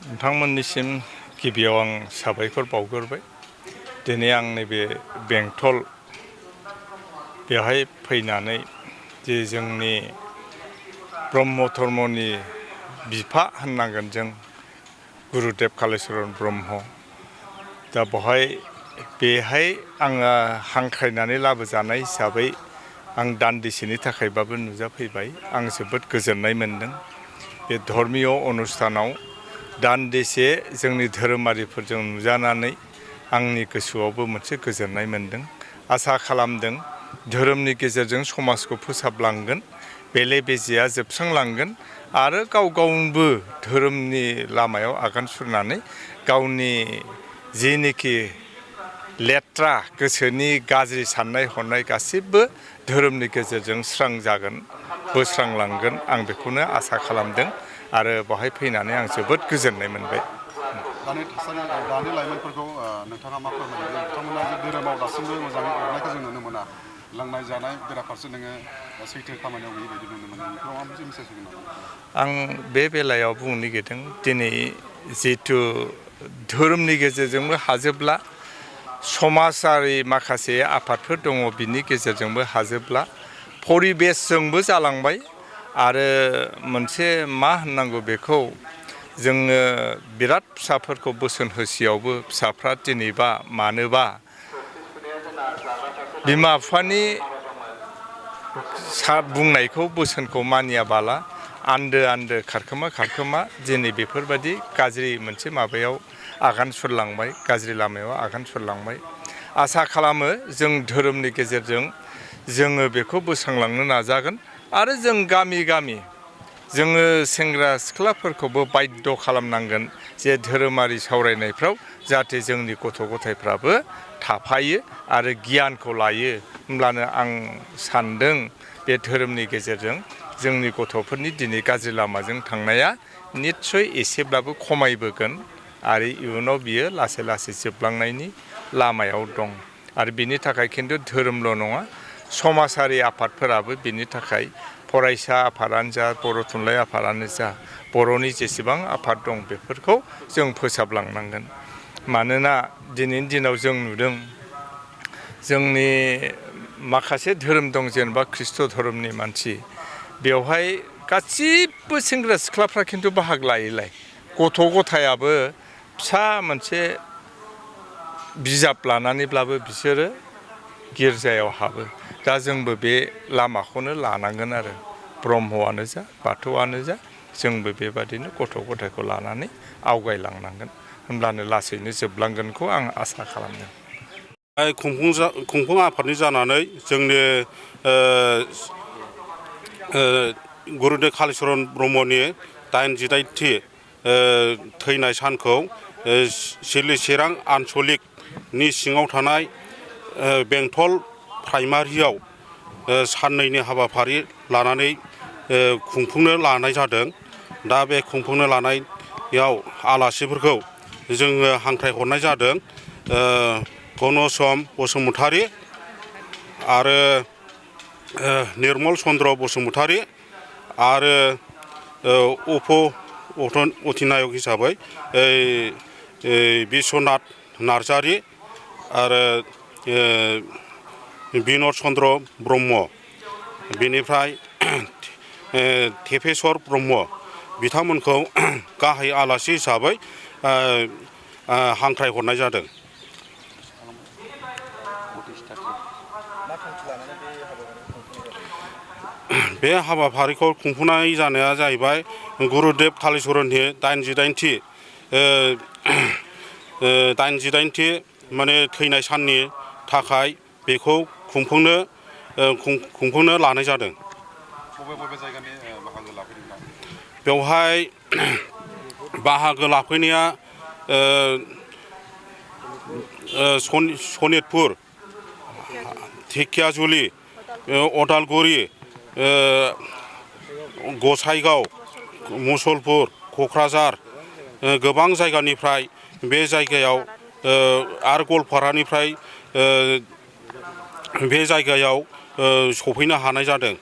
नोंथांमोननिसिम गिबियाव आं साबायखर बावग्रोबाय। दिनै आं नैबे बेंटल बेवहाय फैनानै जे जोंनि ब्रह्म धर्मनि बिफा होननांगोन जों गुरुदेव कालिचरण ब्रह्म। दा बेहाय आङो हांख्रायनानै लाबोजानाय हिसाबै आं दान्दिसेनि थाखायबाबो नुजाफैबाय। आं जोबोद गोजोननाय मोनदों। बे धर्मीय अनुष्ठानाव दान्दिसे जोंनि धोरोमारिफोरजों नुजानानै आंनि गोसोआवबो मोनसे गोजोननाय मोनदों। आसा खालामदों धोरोमनि गेजेरजों समाजखौ फोसाबलांगोन, बेले बेजेया जोबस्रांलांगोन आरो गाव गावबो धोरोमनि लामायाव आगान सुरनानै गावनि जेनोखि लेथ्रा गोसोनि गाज्रि साननाय हनाय गासिबो धोरोमनि गेजेरजों स्रां जागोन, बोस्रांलांगोन, आं बेखौनो आसा खालामदों आरो बेवहाय फैनानै आं जोबोद गोजोननाय मोनबाय। दानि लाइमोनफोरखौ नोंथाङा मा फोरमायो? बिथांमोना जे धोरोमाव दासिमबो मोजाङै अरनायखौ जों नुनो मोना। लोंनाय जानाय बेराफारसे नोङो सैथो खामानियाव गैयै बायदि नुनो मोनो। बेफोराव माबा मोनसे मेसेज होगोन नामा? आं बे बेलायाव बुंनो नागिरदों, दिनै जिहेथु धोरोमनि गेजेरजोंबो हाजोब्ला, समाजारि माखासे आफादफोर दङ बिनि गेजेरजोंबो हाजोब्ला, परिबेसजोंबो जालांबाय आरो मोनसे मा होननांगौ बेखौ जोङो बिराद फिसाफोरखौ बोसोन होसेयावबो फिसाफ्रा दिनैबा मानोबा बिमा बिफानि बुंनायखौ बोसोनखौ मानियाबाला आन्दो खारखोमा दिनै बेफोरबायदि गाज्रि मोनसे माबायाव आगान सुरलांबाय, गाज्रि लामायाव आगान सुरलांबाय। आसा खालामो जों धोरोमनि गेजेरजों जोङो बेखौ बोस्रांलांनो नाजागोन आरो जों गामि गामि जोङो सेंग्रा सिख्लाफोरखौबो बाध्य खालामनांगोन जे धोरोमारि सावरायनायफ्राव जाहाथे जोंनि गथ' गथायफ्राबो थाफायो आरो गियानखौ लायो। होमब्लानो आं सानदों बे धोरोमनि गेजेरजों जोंनि गथ'फोरनि दिनै गाज्रि लामाजों थांनाया निस्सय एसेब्लाबो खमायबोगोन आरो इयुनाव बियो लासै लासै जोबलांनायनि लामायाव दं। आरो बिनि थाखाय खिन्थु धोरोमल' नङा, समाजारि आफादफोराबो बिनि थाखाय फरायसा आफादानो जा, बर' थुनलाइ आफादानो जा, बर'नि जेसेबां आफाद दं बेफोरखौ जों फोसाबलांनांगोन। मानोना दिनैनि दिनाव जों नुदों जोंनि माखासे धोरोम दं, जेनेबा खृष्ट धोरोमनि मानसि, बेवहाय गासिबो सेंग्रा सिख्लाफ्रा खिन्थु बाहागो लायोलाय। गथ' गथायाबो फिसा मोनसे बिजाब लानानैब्लाबो बिसोरो गिर्जायाव हाबो। दा जोंबो बे लामाखौनो लानांगोन आरो ब्रह्मआनो जा बाथौआनो जा, जोंबो बेबादिनो गथ' गथायखौ लानानै आवगायलांनांगोन। होमब्लानो लासैनो जोबलांगोनखौ आं आसा खालामदों। खुंफुं आफादनि जानानै जोंनि गुरुदेव कालिचरण ब्रह्मनि 88थि थैनाय सानखौ सिरलि-चिरां आन्सलिकनि सिङाव थानाय बेंटल प्राइमारियाव साननैनि हाबाफारि लानानै खुंफुंनो लानाय जादों। दा बे खुंफुंनो लानायाव आलासिफोरखौ जोङो हांख्रायहरनाय जादों। घनश्याम बसुमतारी आरो निर्मल चन्द्र बसुमतारी आरो उप अधिनायक हिसाबै बिश्वनाथ नार्जारी आरो बिनद चन्द्र ब्रह्म, बेनिफ्राय टेपेश्वर ब्रह्म, बिथांमोनखौ गाहाय आलासि हिसाबै हांख्रायहरनाय जादों। बे हाबाफारिखौ खुंफुंनाय जानाया जाहैबाय गुरुदेव कालिचरणनि 88थि माने थैनाय साननि थाखाय बेखौ खुंफुंनो लानाय जादों। बबे जायगानि बाहागो लाफैदों? बेवहाय बाहागो लाफैनाया सनितपुर, धेकियाजुलि, अदालगुरि, गसाइगाव, मुसलपुर, क'क्राझार गोबां जायगानिफ्राय बे जायगायाव आरो गवालपारानिफ्राय बे जायगायाव सफैनो हानाय जादों।